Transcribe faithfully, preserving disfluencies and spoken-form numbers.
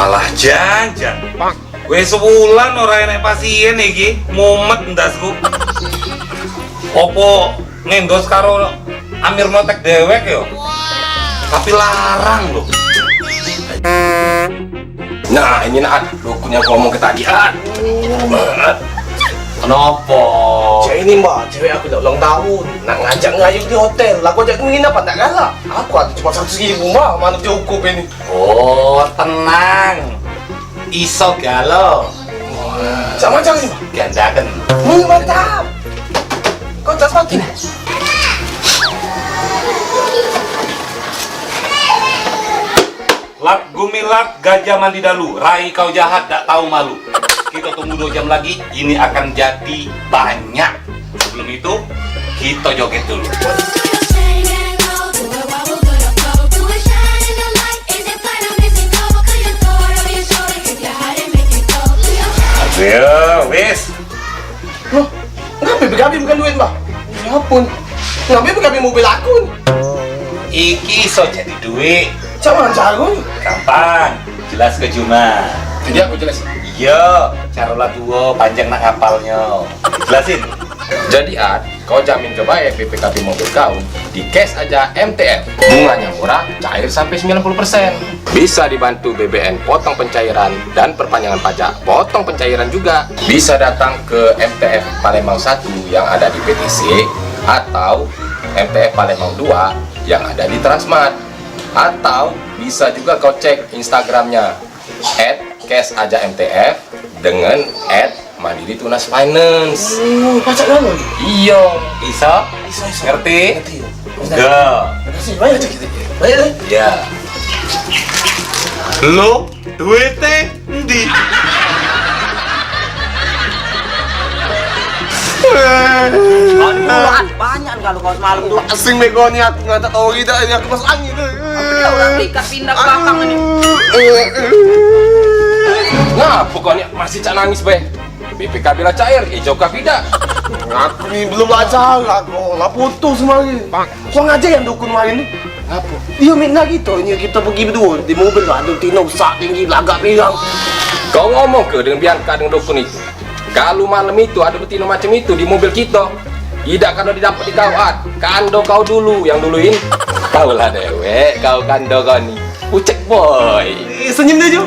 Alah, Jan, Jan. Wes sebulan ora enek pasien iki, mumet ndasku. Opo ngendos karo Amir Notek dewek yo? Tapi larang loh. Nah, ini nak dukun yang aku omong ke tadi. Aduh. Kenapa? Cewek ini, Mbak, cewek aku dak ulang tahun. Nak ngajak ngayuh di hotel. Lah, aku ajak nginep, ndak galak. Aku ada cuma seratus ribu, Mbak, mana cukup ini? Oh, tenang. Iso galo. Sama aja ini, Mbak. Gandaken. Ini mantap. Kau tak sepatu? Lat gumilat, gajah mandi dalu, rai kau jahat dak tahu malu. Kita tunggu dua jam lagi, ini akan jadi banyak. Sebelum itu, kita joget dulu. Aduh, wis. Loh, ngape B K B bukan duit, Mbah? Ya ampun. Ngape B K B mobil aku ni? Iki iso jadi duit. Cak mano caro ni? Gampang. Jelas ke Juma. Jadi aku jelas. Iya, caro lah tuo, panjang nak ngapalnyo. Jelasin. Jadi, At, kau jamin ke bae B P K B mobil kau di Cash Aja M T F. Bunganya murah, cair sampai sembilan puluh persen. Bisa dibantu B B N potong pencairan dan perpanjangan pajak potong pencairan juga. Bisa datang ke M T F Palembang satu yang ada di P T C atau M T F Palembang dua yang ada di Transmart. Atau bisa juga kau cek Instagramnya at cash aja M T F dengan at Mandiri Tunas Finance. Oh, pacak kamu? Iyo. Bisa? Bisa, bisa. Ngerti? Ngerti, ya. Ga. Makasih, baik. Baik, baik. Ya. Lo duitnya endi? Aduh, Wan, banyak kalau kau semalam tuh. Asing bego ni aku ngantak tori dah, ini aku masuk angin. Tapi dia orang terikat pindah ke belakang ini. Ngapa kau ni masih cak nangis, be? B P K B lah cair, ijo kah tidak? Aku ni belum lah cair, aku lah putus kemarin. Kau ngajar yang dukun kemarin ni? Ngapa? Iyo, Mit, nah gitu. Ini kita pergi berdua di mobil lah, ada tino besar tinggi, belagak pirang. Kau ngomong ke dengan Bianca dengan dukun itu? Kalu malam itu ada betino macam itu di mobil kita, idak kado didapat di kau, At. Kando kau dulu yang duluin. Kau lah dewek, kau kando kau ni. Ucek boy. Eh, senyum dia, Jo.